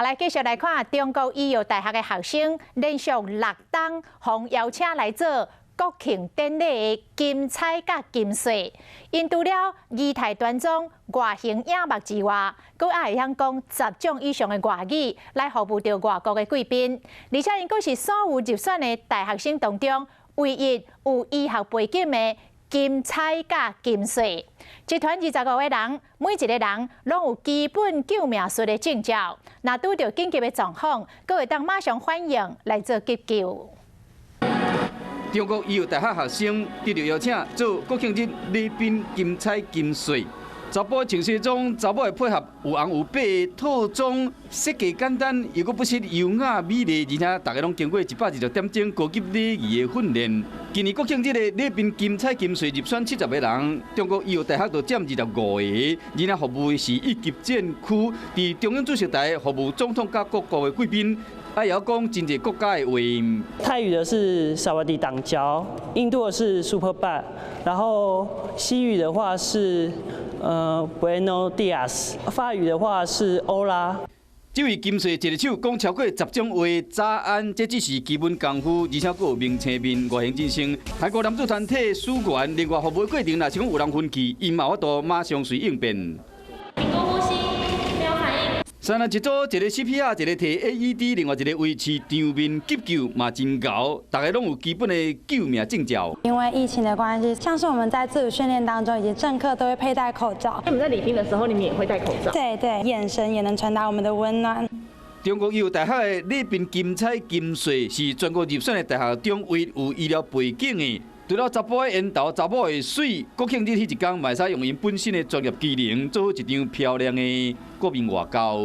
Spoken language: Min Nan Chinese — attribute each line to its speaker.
Speaker 1: 好，來繼續來看中國醫藥大學的學生連續六冬予人邀請來做國慶典禮的金釵佮金穗。𪜶除了儀態端莊、外形穎目之外，閣愛會曉講10種以上的外語來服務著外國的貴賓。而且𪜶閣是所有入選的大學生當中，唯一有醫學背景的金釵佮金穗。一團25個人，每一個人攏有基本救命術的證照。若拄著緊急的狀況，閣會當馬上反應來做急救。
Speaker 2: 中國醫藥大學學生得著邀請做國慶日禮賓金釵金穗。查埔穿西裝，查某會配合有紅有白的套裝，設計簡單，又閣不失優雅美麗，而且大家攏經過120點鐘高級禮儀的訓練。今年國慶日的禮賓金釵金穗入選70個人，中國醫藥大學就佔25個，而且服務的是一級戰區，佇中央主席台服務總統佮各國的貴賓。啊，會曉講真濟國家的話。
Speaker 3: 泰語的是薩瓦迪擋交，印度的是 Super Bad，然後西語的話是Buenos dias，法語的話是 Hola。
Speaker 2: 這位金穗一个手講超過10種話，早安，這只是基本功夫，而且閣有明星面，外形真星。韓國男子團體組員，另外服務過程若是講有人昏去，𪜶嘛有法度馬上隨應變。三人一組，一個 CPR，一個提 AED，另外一個維持場面急救嘛真𠢕，大家攏有基本的救命證照。
Speaker 4: 因為疫情的關係，像是我們在自主訓練當中，以及政客都會佩戴口罩。
Speaker 5: 你們在禮賓的時候，你們也會戴口罩？
Speaker 4: 對對，眼神也能傳達我們的溫暖。
Speaker 2: 中國醫藥大學的禮賓金釵金穗是全國入選的大學中唯一有醫療背景的。除了查埔的緣投，查某會媠，國慶日彼一工，嘛會使用𪜶本身的專業技能，做好一場漂亮的國民外交。